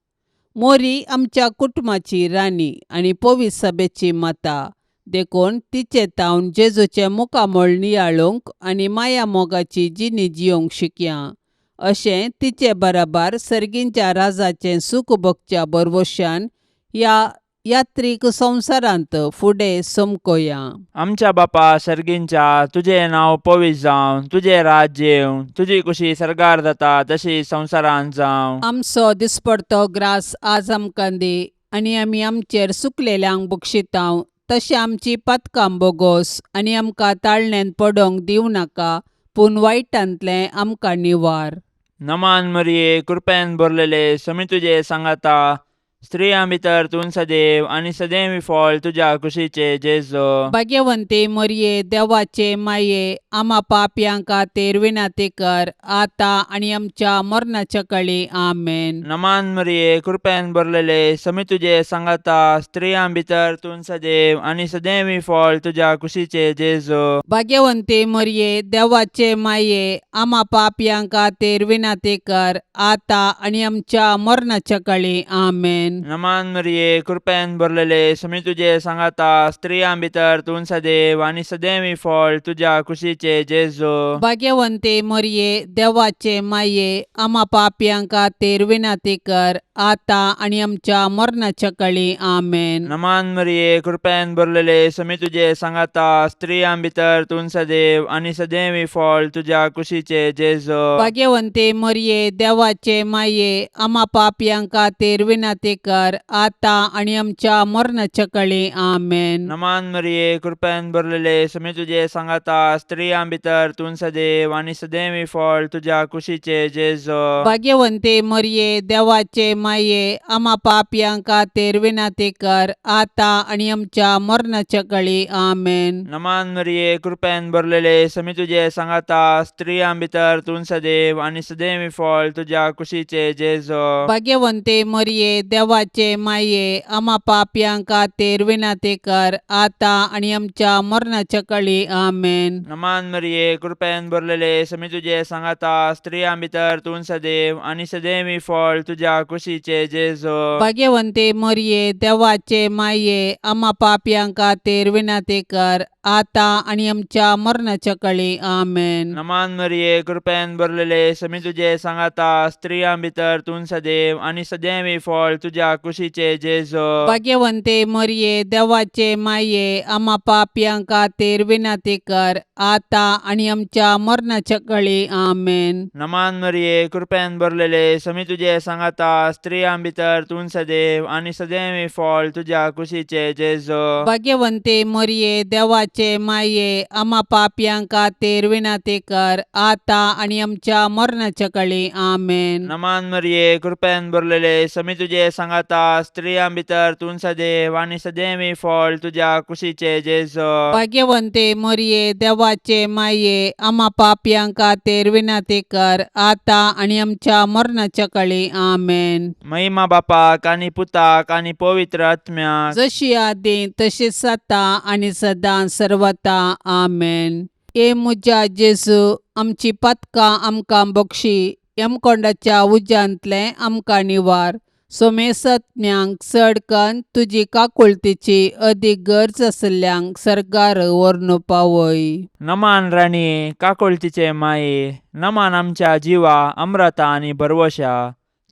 मोरी आमच्या कुटुंबाची राणी आनी पवित्र सभेची माता, देखून तिचे तावन जेजूचें मुखामळ नियाळूंक आनी माया मोगाची जिणी जियोंक शिकया. अशें तिचे बराबर सर्गींच्या राजाचें सूख भोगच्या भरवशान ह्या यात्रीक संवसारांत फुडें समकोया. आमच्या बापा सर्गींच्या, तुजें नांव पवित्र जावं, तुजें राज्य येवं, तुजी कुशी सर्गार जाता तशी संवसारांत जावं. आमचो दिसपडतो ग्रास आज आमकां दी आनी आमी आमचेर सुकलेल्यांक बक्षितांव तशें आमची पातकां बोगोस आनी आमकां ताळण्यांत पडोंक दिवं नाका, पूण वायटांतलें आमकां निवार. नमान मरिये, कृपेन भरलेले, समी तुजे सांगाता, स्त्रियां भितर तूं सदैव आनी सदैव फळ तुज्या कुशीचे जेजू. भाग्यवंती मरिये, देवाचे माये, आमा पापयां खातीर विनंती कर, आतां आनी आमच्या मरणाच्या कळी. आमेन. नमान मरिये, कृपेन भरलेले, समी तुजे सांगाता, स्त्रियां भितर तूं सदैव आनी सदैव फळ तुज्या कुशीचे जेजू. भाग्यवंती मरिये, देवाचे माये, आमा पापयां खातीर विनंती कर, आतां आनी आमच्या मरणाच्या कळी. आमेन. नमान मरिये, कृपेन भरलेले, समी तुजे सांगाता, स्त्रियां भितर तूं सदैव आनी सदैव फळ तुज्या कुशीचे जेजू. भाग्यवंती मरिये, देवाचे माये, आमा पापयां खातीर विनंती कर, आतां आनी आमच्या मरणाच्या कळी. आमेन. नमान मरिये, कृपेन भरलेले, समी तुजे सांगाता, स्त्रियां भितर तूं सदैव आनी सदैव फळ तुज्या कुशीचे जेजू. भाग्यवंती मरिये, देवाचे माये, आमा पापयां खातीर विनंती कर, आतां आनी आमच्या मरणाच्या कळी. आमेन. नमान मरिये, कृपेन भरलेले, समी तुजे सांगाता, स्त्रियां भितर तूं सदैव आनी सदैव फळ तुज्या कुशीचे जेजू. भाग्यवंती मरिये, देवाचे माये, आमा पापयां खातीर विनंती कर, आतां आनी आमच्या मरणाच्या कळी. आमेन. नमान मरिये, कृपेन भरलेले, समी तुजे सांगाता, स्त्रियां भितर तूं सदैव आनी सदैव फळ तुज्या कुशीचे जेजू. भाग्यवंती मरिये, देवाचे माये, आमा पापयां खातीर विनंती कर, आतां आनी आमच्या मरणाच्या कळी. आमेन. नमान मरिये, कृपेन भरलेले, समी तुजे सांगाता, स्त्रियां भितर तूं सदैव आनी सदैव फळ तुज्या कुशीचे जेजू. भाग्यवंती मरिये, देवाचे माये, आमा पापयां खातीर विनंती कर, आतां आनी आमच्या मरणाच्या कळी. आमेन. नमान मरिये, कृपेन भरलेले, समी तुजे सांगाता, स्त्रियां भितर तूं सदैव आनी सदैव फळ तुज्या तुज्या कुशीचे जेजो. भाग्यवंते मरये, देवाचे माये, आमा पापयां खातीर विनंती कर, आतां आनी आमच्या मरणाच्या कळी. आमेन. नमान मरिये, कृपेन भरलेले, समी तुजे सांगाता, स्त्रियां भितर तूं सदैव आनी सदैव फळ तुज्या कुशीचे जेजो. भाग्यवंते मरये, देवाचे माये, आमा पापयां खातीर विनंती कर, आतां आनी आमच्या मरणाच्या कळी. आमेन. नमान मरिये, कृपेन भरलेले, समी तुजे सांगाता, स्त्रियां भितर तूं सदैव आनी सदैव फळ तुज्या कुशीचे जेजो. भाग्यवंते मरये, देवाचे माये, आमा पापयां खातीर विनंती कर, आतां आनी आमच्या मरणाच्या कळी. आमेन. महिमा बापाक आनी पुताक आनी पवित्र आत्म्याक. जशी आदी तशीच आतां आनी सदां सर्वता. आमेन. ए म्हज्या जेजू, आमची पातकां आमकां बक्षी, यमकोंडाच्या उज्यांतलें आमकां निवार, सोमेसत्म्यांक चड कन्न तुजी काकुळतीची अदीक गरज आशिल्ल्यांक सर्गार व्हरून पावय. नमान राणये, काकुळतीचे माये, नमान आमच्या जिवा अम्रता आनी भरवशा,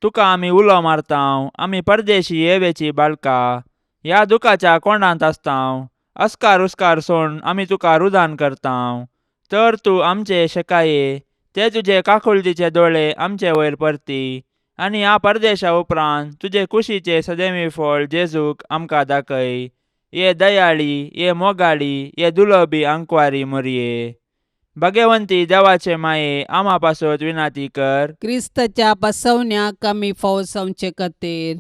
तुका आमी उलो मारतांव, आमी परदेशी येवेची बाळका ह्या दुखाच्या कोंडांत आसतांव, अस्कार उस्कार सोड आमी तुका रुदान करतांव, तर तूं आमचे शेकाये ते तुजे काकुळतीचे दोळे आमचे वयर परती आनी ह्या परदेशा उपरांत तुजे कुशीचे सदैवी फळ जेजूक आमकां दाखय. ये दयाळी, ये मोगाळी, ये दुलबी आंकवारी मोरये, भगवंती देवाचे माये, आमा पासत विनाती कर. क्रिस्ताच्या बसवण्याक आमी फावो जावचे खातीर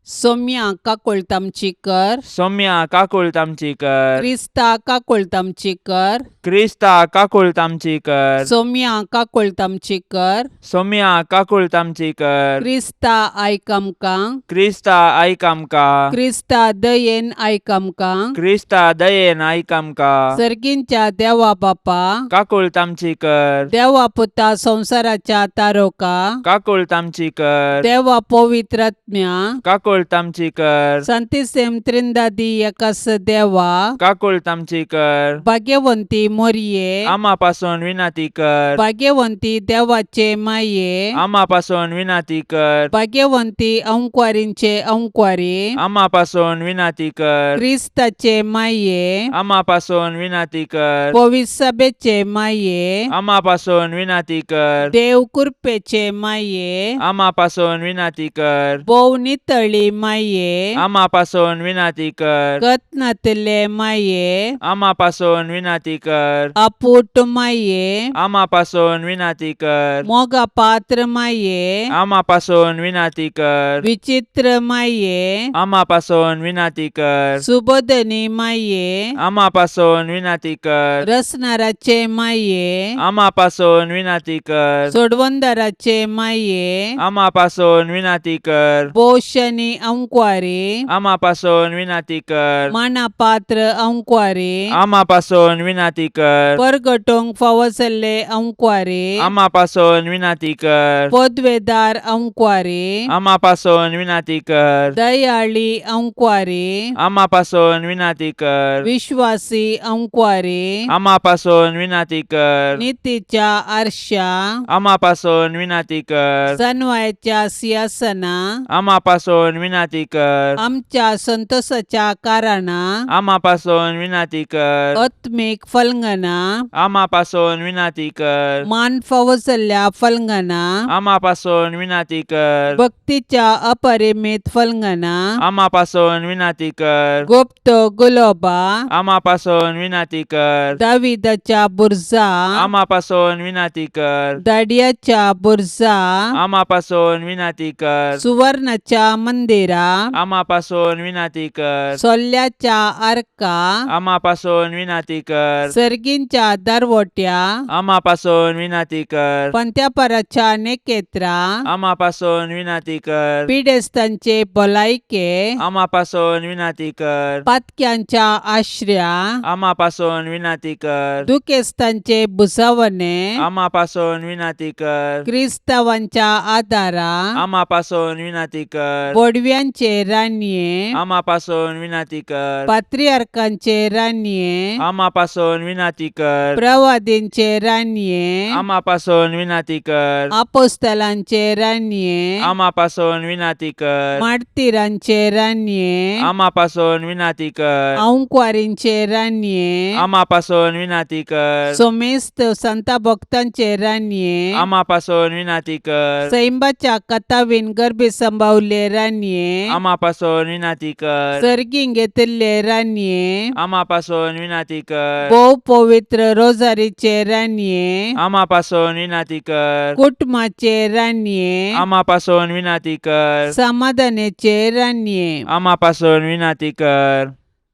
सोम्या काकुळट आमची कर. सौम्या काकुळट आमची कर. क्रिस्ता काकुळट आमची कर. क्रिस्ता काकुळट आमची कर. सोम्या काकुळट आमची कर. सौम्या काकुळट आमची कर. क्रिस्ता आयक आमकां. क्रिस्ता आयक आमकां. क्रिस्ता दयेन आयक आमकां. क्रिस्ता दयेन आयक आमकां. सर्गींच्या देवा बापा, काकुळट आमची कर. देवा पुता संवसाराच्या तारोका, काकुळट आमची कर. देवा पवित्रात्म्या, काकुळट आमची कर. संतिसेम त्रिंदादी एकास देवा, काकुळट आमची कर. भाग्यवंती मोरये, आमा पासून विनाती कर. भाग्यवंती देवाचे माये, आमा पासून विनाती कर. भाग्यवंती अंकवारींचे अंकवारी, आमा पासून विनाती कर. क्रिस्ताचे माये, आमा पासून विनाती कर. पविसभेचे माये, आमा पासून विनाती कर. देव कृपेचे माये, आमा पासून विनाती कर. भोव नितळी माये, आमा पासून विनाती कर. कत्नातले माये, आमा पासून विनाती कर. अपूट माये, आमा पासून विनाती कर. मोगा पात्र माये, आमा पासून विनाती कर. विचित्र माये, आमा पासून विनाती कर. सुबोधनी माये, आमा पासून विनाती कर. रसनाराचे माये, आमा पासून विनाती कर. सोडवंदाराचे माये, आमा पासून विनाती कर. पोशनी अंकवारी, आमा पासून विनाती कर. मानापात्र अंकवारी, आमा पासून विनाती कर. परगटोंक फावो जाल्ले अंकवारी, आमा पासून विनाती कर. पदवेदार अंकवारी, आमा पासून विनाती कर. दयाळी अंकवारी, आमा पासून विनाती कर. विश्वासी अंकवारी, आमा पासून विनाती कर. नितीच्या आरशा, आमा पासून विनाती कर. सनवायच्या सिंहासना, आमा पासून विनाती कर. आमच्या संतोषाच्या कारणा, आमा पासून विनाती कर. आत्मीक फलंगना, आमा पासून विनाती कर. मान फावो जाल्ल्या फलंगना, आमा पासून विनाती कर. भक्तीच्या अपरिमित फलंगना, आमा पासून विनाती कर. गुप्त गुलोबा, आमा पासून विनाती कर. दाविदाच्या बुरजा, आमा पासून विनाती कर. दाडियाच्या बुरजा, आमा पासून विनाती कर. सुवर्णाच्या मंदिरा, आमा पासून विनाती कर. सोल्ल्याच्या आर्का, आमा पासून विनाती कर. सर्गींच्या दरवट्या, आमा पासून विनाती कर. पंत्यापराच्या नेकेत्रा, आमा पासून विनाती कर. पिडेस्तांचे भलायके, आमा पासून विनाती कर. पातक्यांच्या आश्र्या, आमा पासून विनाती कर. दुखेस्तांचे भुजावणे, आमा पासून विनाती कर. क्रिस्तावांच्या आदारा, आमा पासून विनाती कर. बोडव्या बडव्यांचे रानये, आमा पासून विनाती कर. पात्रियार्कांचे रानये, आमा पासून विनाती कर. प्रवादींचे रानये, आमा पासून विनाती कर. आपोस्तलांचे रानये, आमा पासून विनाती कर. मार्तीरांचे रानये, आमा पासून विनाती कर. आंकवारींचे रानये, आमा पासून विनाती कर. सोमेस्त संता भक्तांचे रानये, आमा पासून विनाती कर. सैंबाच्या कथावीन गर्भी संभावले रानये, आमा पासून विनाती कर. सर्गीं घेतिल्ले रानये, आमा पासून विनाती कर. भोव पवित्र रोजारीचे रानये, आमा पासून विनाती कर. कुटुंबाचे रानये, आमा पासून विनाती कर. समाधानाचे रानये, आमा पासून विनाती कर.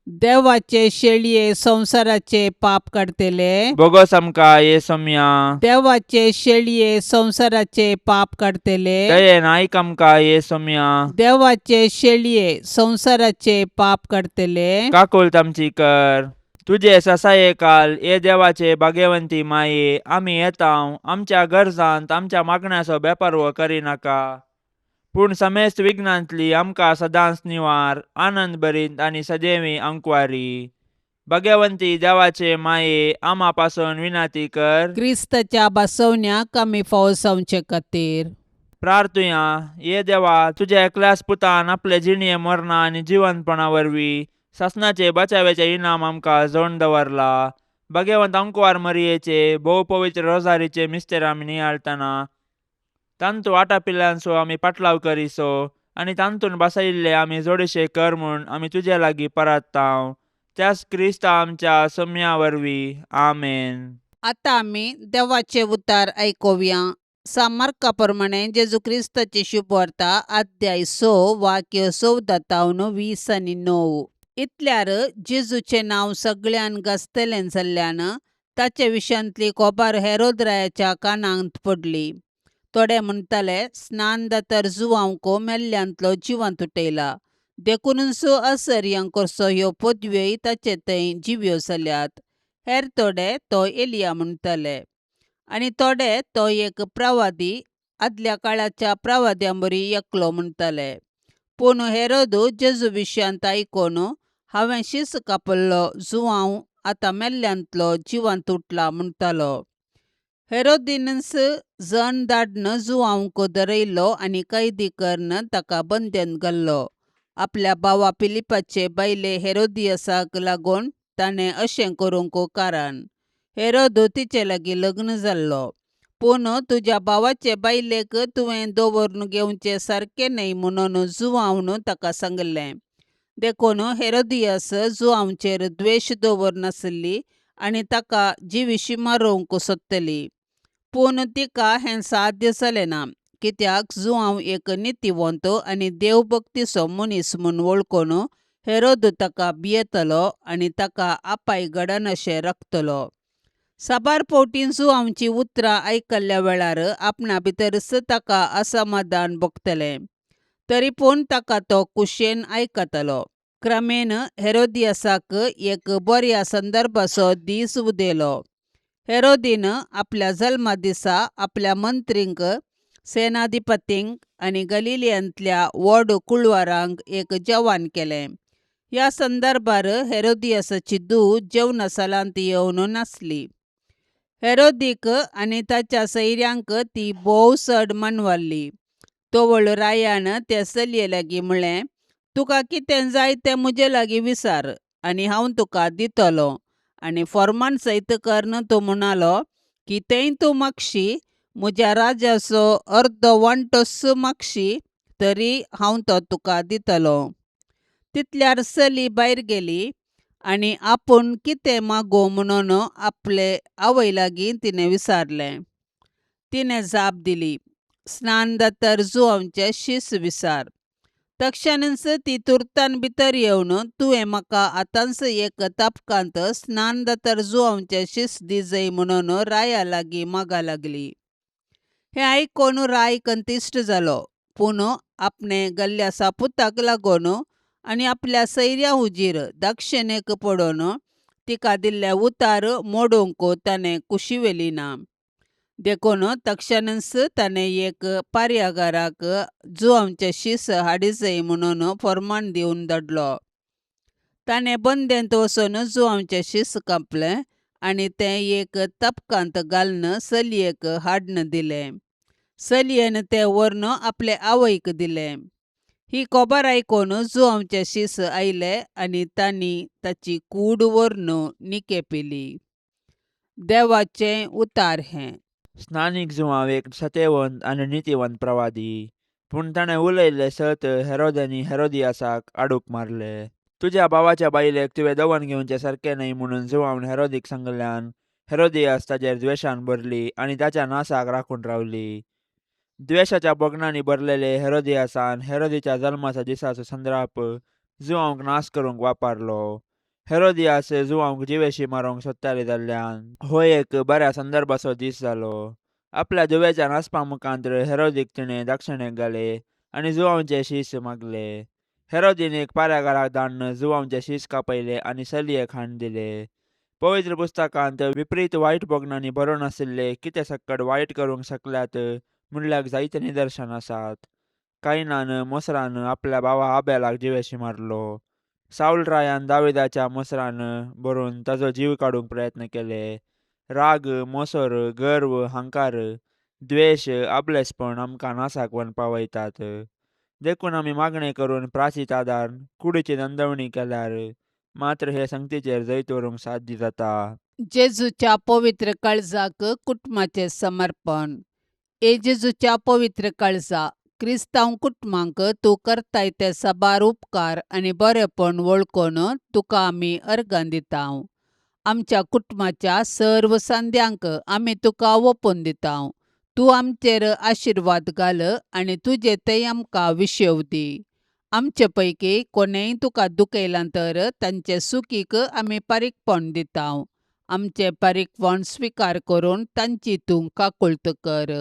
देवाचे शेळये संवसाराचे पाप काडतले, बोगोस आमकां ये सोम्या. देवाचे शेळये संवसाराचे पाप काडतले, दयेन आयक आमकां ये सोम्या. देवाचे शेळये संवसाराचे पाप काडतले, काकुळट आमची कर. तुजे ससाये काल ये देवाचे भाग्यवंती माये, आमी येता आमच्या गरजांत आमच्या मागण्याचो बेपर्व करिनाका, पूण समेस्त विघ्नांतली आमकां सदांच निवार, आनंद भरीत आनी सदैवी अंकवारी. भाग्यवंती देवाचे माये, आमा पासून विनाती कर. क्रिस्ताच्या बसवण्याक आमी फावो जावचे खातीर. प्रार्थुया. ये देवा, तुज्या एकल्याच पुतान आपले जिणये मरणा आनी जिवंतपणा वरवीं सासणाचे बचाव्याचे इनाम आमकां जोडून दवरला. भाग्यवंत अंकवार मरियेचे भोव पवित्र रोजारीचे मिस्तेर आमी नियाळतना तांतू आटापिल्ल्यांचो आमी पाटलाव करिसो आनी तांतून बसयिल्ले आमी जोडशे कर म्हूण आमी तुजे लागीं परात्तांव, त्याच क्रिस्ता आमच्या सोम्या वरवीं. आमेन. आतां आमी देवाचे उतार आयकुया. सामार्का प्रमाणे जेजू क्रिस्ताची शुभवार्ता, अध्याय 6, वाक्य 14 तावन 20 आनी 9. इतल्यार जेजूचें नांव सगळ्यान गाजतलें जाल्ल्यान ताचे विशयांतली खबर हेरोद रायाच्या कानांत पडली. थोडे म्हणटाले, स्नान दातर जुवांक मेल्ल्यांतलो जिवांत उठयला, देखूनच असर्यांकरसो ह्यो पदव्योय ताचे थंय जिव्यो जाल्यात. हेर थोडे तो एलिया म्हणटाले आनी थोडे तो एक प्रवादी, आदल्या काळाच्या प्रवाद्यां बरी एकलो म्हणटाले. पूण हेरोद जेजू विशयांत आयकून, हांवें शीस कापल्लो जुवांव आतां मेल्ल्यांतलो जिवांत उठला म्हणटालो. हेरोदीनच जण धाडन जुवांक धरयलो आनी कैदी करून ताका बंदेन घाल्लो. आपल्या भावा फिलिपाचे बायले हेरोदियसाक लागून ताणें अशें करूंक कारण हेरोद तिचे लागीं लग्न जाल्लो. पूण तुज्या भावाचे बायलेक तुवें दवरून घेवचें सारकें न्हय म्हणून जुवांवन ताका सांगलें. देखून हेरोदियस जुवांवचेर द्वेश दवरनासली आनी ताका जिविशी मारूंक सोदतली. पूण तिका हें साध्य जालें ना, कित्याक जुवांव एक नितीवंत आनी देवभक्तीचो मनीस म्हूण वळखून हेरोद ताका भियेतलो आनी ताका आपाय घडनाशें राखतलो. साबार फावटीं जुवांवचीं उतरां आयकल्ल्या वेळार आपणा भितरच ताका असमाधान भोगतलें, तरी पूण ताका तो कुशेन आयकतलो. क्रमेन हेरोदियसाक एक बऱ्या संदर्भाचो दीस उदेलो. हेरोदीन आपल्या जल्मा दिसा आपल्या मंत्रींक, सेनाधिपतींक आनी गलिलियांतल्या व्हड कुळवारांक एक जेवण केलें. ह्या संदर्भार हेरोदियसाची धूव जेवणासालांत येवन नासली. हेरोदीक आनी ताच्या सैऱ्यांक ती भोव चड मानवल्ली. तवळ रायान ते चलये लागीं म्हळें, तुका कितें जाय तें म्हजे लागीं विचार आनी हांव तुका दितलो. आनी फॉर्मान सयत करून तो म्हणालो, कितेंय तूं मागशी, म्हज्या राजाचो अर्दो वांटोच मागशी तरी हांव तो तुका दितलो. तितल्यार चली भायर गेली आनी आपूण कितें मागूं म्हणून आपले आवय लागीं तिणें विचारलें. तिणें जाप दिली, स्नान दातर जुवांवचें शीस विचार. तक्षणच ती तुर्तान भितर येवन, तुवें म्हाका आतांच एक तबकांत स्नान दातर जुवांवचें शीस दिजय म्हणून राया लागीं मागा लागली. हें आयकून राय कंतिश्ट जालो. पूण आपणे गल्ल्या सापुताक लागून आनी आपल्या सैऱ्या हुजीर दक्षिणेक पडून तिका दिल्ले उतार मोडूंक ताणें कुशी व्हेली ना. देखून तक्षणच ताणें एक पार्यागाराक जुवांवचें शीस हाडिजय म्हणून फर्मान दिवन धाडलो. ताणें बंदेंत वचून जुवांवचें शीस कापलें आनी तें एक तपकांत घालून चलयेक हाडून दिलें. चलयेन तें व्हरून आपले आवयक दिलें. ही खबर आयकून जुवांवचे शीस आयले आनी तांणी ताची कूड व्हरून निकेपिली. देवाचें उतार हें. स्नानीक जुवांव एक सतेवंत आनी नितीवंत प्रवादी. पूण ताणें उलयल्लें सत हेरोद आनी हेरोदियासाक आडूक मारले. तुज्या भावाच्या बायलेक तुवें दवन घेवचें सारकें न्हय म्हणून जुवांवन हेरोदीक सांगल्यान हेरोदियास ताजेर द्वेशान भरली आनी ताच्या नासाक राखून रावली. द्वेशाच्या भोगणांनी भरलेले हेरोदियासान हेरोदीच्या जल्माच्या दिसाचो संद्राप जुवांक नाश करूंक वापरलो. हेरोदियास जुवांक जिवेशी मारूंक सोदताले जाल्ल्यान हो एक बऱ्या संदर्भाचो दीस जालो. आपल्या धुवेच्या नासपा मुखांतर हेरोदीक तिणें दक्षिणेक घाले आनी जुवांवचे शीस मागले. हेरोदीन एक पाऱ्यागाराक धाडून जुवांवचे शीस कापयले आनी चलयेक हाडून दिले. पवित्र पुस्तकांत विपरीत वायट भोगणांनी भरून आशिल्ले कितें सक्कड वायट करूंक शकल्यात म्हणल्याक जायते निदर्शन आसात. कायनान मोसरान आपल्या भावा आबेलाक जिवेशी मारलो. सावल रायान दाविदाच्या मोसरान भरून ताजो जीव काडूंक प्रयत्न केले. राग, मोसर, गर्व, हंकार, द्वेश, आबलेसपण आमकां नासाक व्हरून पावयतात. देखून आमी मागणें करून प्राचीत आदार कुडीची नोंदवणी केल्यार मात्र हे संगतीचेर जैत व्हरूंक साध्य जाता. जेजूच्या पवित्र काळजाक कुटुंबाचें समर्पण. ए जेजूच्या पवित्र काळजा, क्रिस्तांव कुटुंबांक तूं करताय ते साबार उपकार आनी बरेपण वळखून तुका आमी अर्गां दिता. आमच्या कुटुंबाच्या सर्व संद्यांक आमी तुका ओपून दिता. तूं आमचेर आशिर्वाद घाल आनी तुजे ते आमकां विशेव दी. आमचे पैकी कोणेंय तुका दुखयलां तर तांचे सुखीक आमी पारीकपण दिता. आमचें पारीकपण स्विकार करून तांची तूं काकुळट कर.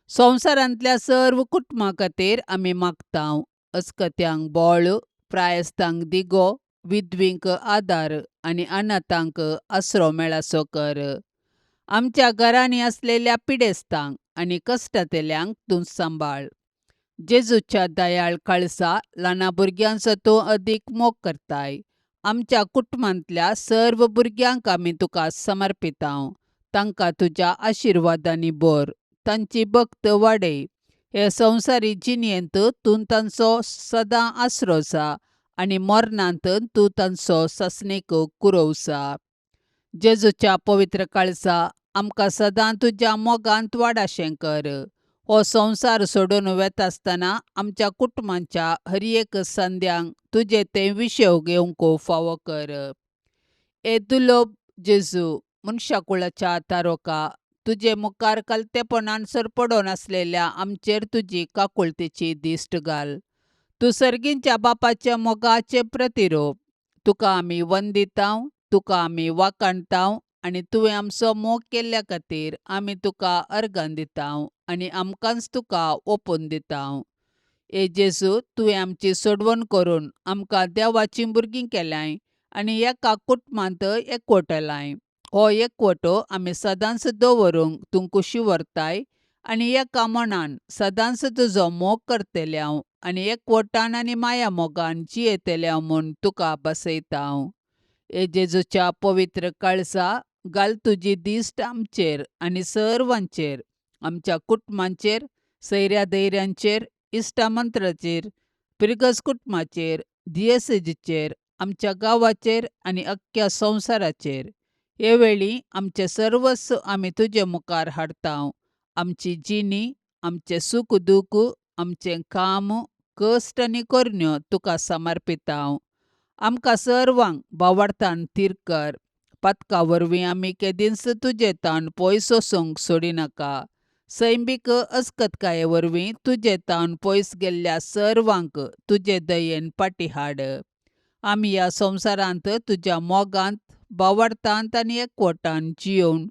संवसारांतल्या सर्व कुटुंबां खातीर आमी मागता. अस्कत्यांक बळ, प्रायस्तांक दिगो, विधवींक आदार आनी अनाथांक आसरो मेळासो कर. आमच्या घरांनी आसलेल्या पिडेस्तांक आनी कश्टांतल्यांक तूं सांबाळ. जेजूच्या दयाळ काळजा, ल्हाना भुरग्यांचो तूं अदीक मोग करताय. आमच्या कुटुंबांतल्या सर्व भुरग्यांक आमी तुका समर्पिता. तांकां तुज्या आशिर्वादांनी भर, तांची भक्त वाडय. हे संवसारी जिणेंत तूं तांचो सदां आसरो जा आनी मरणांत तूं तांचो सासणीक कुरोव जा. जेजूच्या पवित्र काळजा, आमकां सदां तुज्या मोगांत वाडाशें कर. हो संवसार सोडून वेता आसतना आमच्या कुटुंबाच्या हर एक संद्यांक तुजें तें विशेव घेवंक फावो कर. ए दुर्लभ जेजू, मनशाकुळाच्या तारोका, तुजे मुखार कलतेपणान सरपडून आसलेल्या आमचेर तुजी काकुळतेची दिश्ट घाल. तूं सर्गींच्या बापाच्या मोगाचें प्रतिरूप. तुका आमी वंदिता, तुका आमी वाखाणता आनी तुवें आमचो मोग केल्ल्या खातीर आमी तुका अर्गां दिता आनी आमकांच तुका ओपून दिता. ए जेजू, तुवें आमची सोडवण करून आमकां देवाचीं भुरगीं केल्यांय आनी एका कुटुंबांत एकवटलाय. हो एकवटो आमी सदांच दवरूंक तूं कुशी व्हरताय आनी एका मनान सदांच तुजो मोग करतले हांव आनी एकवटान आनी माया मोगान जियेतले हांव म्हूण तुका बसयता हांव. ए जेजूच्या पवित्र काळजा, घाल तुजी दिश्ट आमचेर आनी सर्वांचेर, आमच्या कुटुंबांचेर, सैऱ्या दैऱ्यांचेर, इश्टामंत्राचेर, पिरगस कुटुंबाचेर, दियेसेजीचेर, आमच्या गांवाचेर आनी अख्ख्या संवसाराचेर. हे वेळी आमचें सर्वस्व आमी तुजे मुखार हाडटा. आमची जिणी, आमचें सूख दूख, आमचें काम, कश्ट आनी करण्यो तुका समर्पिता हांव. आमकां सर्वांक भावार्थान थीर कर. पातका वरवीं आमी केदींच तुजें ताण पयस वचूंक सोडिनाका. सैमीक अस्कतकाये वरवीं तुजें ताण पयस गेल्ल्या सर्वांक तुजे दयेन फाटीं हाड. आमी ह्या संवसारांत तुज्या मोगांत, भावार्थांत आनी एकवटान जियोवन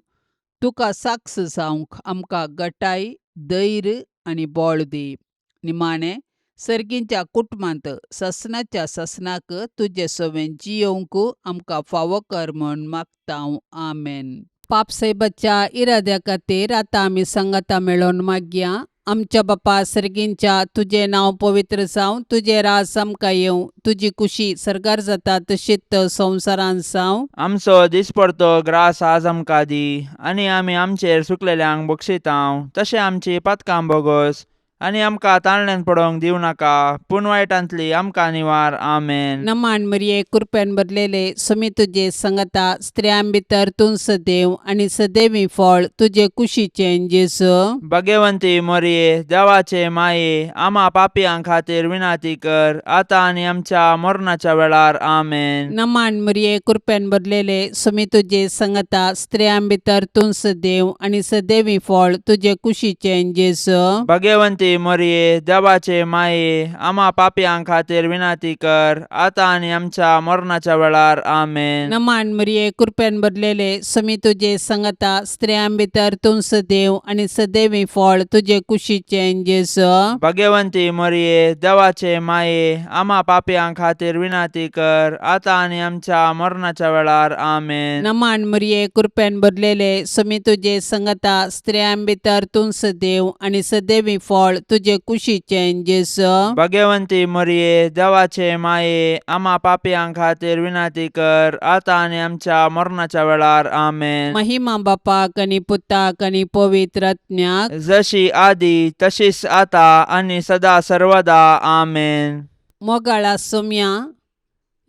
तुका साक्ष जावंक आमकां गटाय, धैर्य आनी बळ दी. निमाणें सर्गींच्या कुटुंबांत ससनाच्या ससनाक तुजे सवें जियोवंक आमकां फावो कर म्हूण मागता हांव. आमेन. पापसायबाच्या इराद्या खातीर आतां आमी सांगाता मेळोवन मागया. आमच्या बापा सर्गींच्या, तुजें नांव पवित्र जावं, तुजें राज आमकां येवं, तुजी कुशी सर्गार जाता तशीच संवसारांत जावं. आमचो दिसपडतो ग्रास आज आमकां दी आनी आमी आमचेर सुकलेल्यांक बक्षितांव तशें आमची पातकां बोगोस आनी आमकां ताळण्यान पडोवंक दिवं नाका पूण वायटांतली आमकां निवार. आमेन. नमान मरिये, कृपेन भरलेले, सुमी तुजे संगता, स्त्रियां भितर तूं सदैव आनी सदैवी फळ तुजे कुशीचें जेजू. भगवंती मोरये, देवाचे माये, आमा पापयां खातीर विनाती कर आतां आनी आमच्या मरणाच्या वेळार. आमेन. नमान मरिये, कृपेन भरलेले, सुमी तुजे संगता, स्त्रियां भितर तूं सदैव आनी सदैवी फळ तुजे कुशीचें जेजू. भगवंती मोरये, देवाचे माये, आमा पापयां खातीर विनाती कर आतां आनी आमच्या मरणाच्या वेळार. आमेन. नमान मरिये, कृपेन भरलेले, सुमी तुजे संगता, स्त्रियां भितर तूं सदैव आनी सदैवी फळ तुजे कुशीचें जेजू. भगवंती मोरये, देवाचे माये, आमा पापयां खातीर विनाती कर आतां आनी आमच्या मरणाच्या वेळार. आमेन. नमान मरिये, कृपेन भरलेले, सुमी तुजे संगता, स्त्रियां भितर तूं सदैव आनी सदैवी फळ तुजे कुशीचें जेजू. भगवंती मोरये, देवाचे माये, आमा पापयां खातीर विनाती कर आतां आनी आमच्या मरणाच्या वेळार. आमेन. महिमा बापाक आनी पुताक आनी पवित्र आत्म्याक, जशी आदी तशीच आता आनी सदा सर्वदा. आमेन. मोगाळा सोम्या,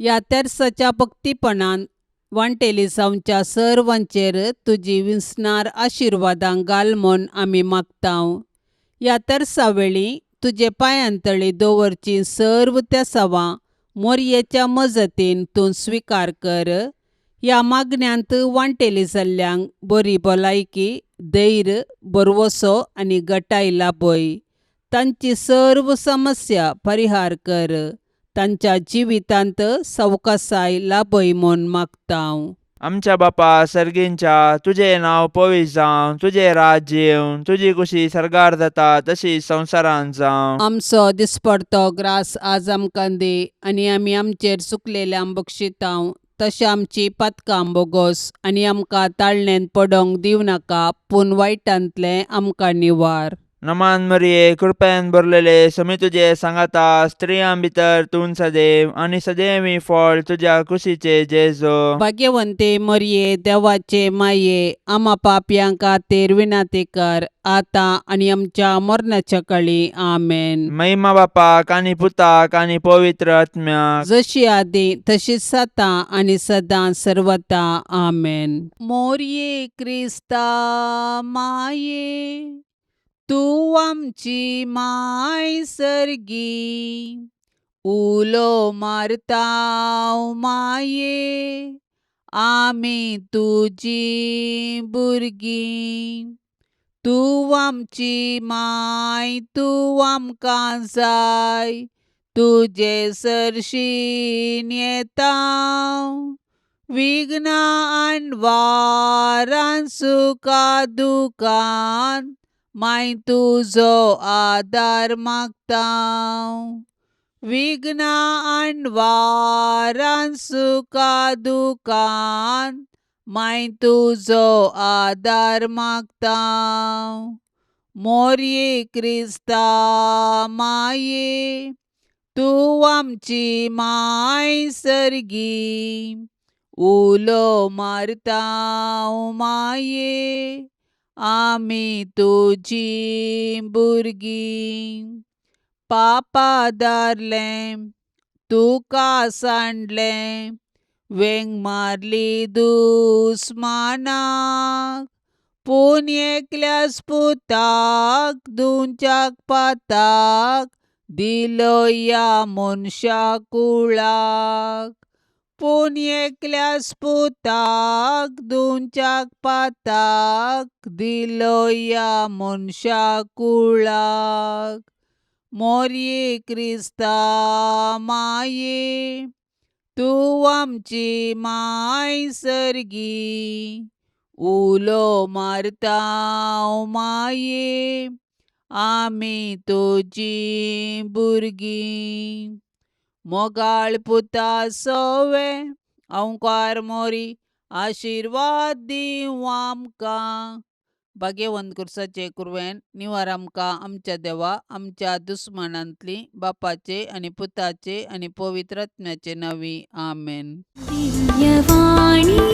ह्या तेर्साच्या भक्तीपणान वांटेली जावच्या सर्वांचेर तुजी विसणार आशिर्वादां घाल म्हूण आमी मागतांव. ह्या तेर्सा वेळी तुजे पांयांतळी दवरची सर्व तेसावां मोरयेच्या मजतीन तूं स्विकार कर. ह्या मागण्यांत वांटेली जाल्ल्यांक बरी भलायकी, धैर्य, भरवसो आनी गटाय लाभय. तांची सर्व समस्या परिहार कर. तांच्या जिवितांत सवकासाय लाभय म्हूण मागतांव. आमच्या बापा सर्गींच्या, तुजें नांव पवित्र जावं, तुजें राज्य येवं, तुजी कुशी सर्गार जाता तशी संवसारांत जावं. आमचो दिसपडतो ग्रास आज आमकां दी आनी आमी आमचेर चुकलेल्यांक बक्षितांव तशें आमची पातकां बोगोस आनी आमकां ताळणेंत पडोंक दिवं नाका पूण वायटांतलें आमकां निवार. नमान मरिये, कृपेन भरलेले, समी तुजे सांगाता, स्त्रियां भितर तूं सदैव आनी सदैवी फळ तुज्या कुशीचे जेजो. भाग्यवंते मरिये, देवाचे माये, आमा पापयां खातीर विनंती कर आतां आनी आमच्या मरणाच्या काळी. आमेन. महिमा बापाक आनी पुताक आनी पवित्र आत्म्याक, जशी आदी तशीच आतां आनी सदां सर्वता. आमेन. मोरये क्रिस्ता माये, तूं आमची माय सर्गी, उलो मारता माये, आमी तुजी भुरगीं. तूं आमची माय, तूं आमकां जाय, तुजे सरशीन येता, विघ्नां वारान सुखा दुखान माय तुजो आदार मागता. विघ्नां वारान सुखा दुखान माय तुजो आदार मागता. मोरये क्रिस्ता माये, तूं आमची माय सर्गी, उलो मारता माये, आमी तुजी भुरगीं. पापा दारलें तुका सांडलें, वेंग मारली दुस्मानाक, पूण एकल्याच पुताक दिवच्याक पाताक दिलो ह्या मनशा कुळाक. पूण एकल्याच पुताक दिवच्याक पाताक दिलो ह्या मनशा कुळाक. मोरये क्रिस्ता माये, तूं आमची माय सर्गी, उलो मारता माये, आमी तुजी भुरगीं. मोगाळ पुता सोवे अंकार मोरी, आशिर्वाद दिवं आमकां. भाग्यवंत खुर्साचे कुरवेन निवार आमकां आमच्या देवा आमच्या दुस्मानांतली बापाचे आनी पुताचे आनी पवित्र आत्म्याचे नांवी. आमेन. दिव्यवाणी.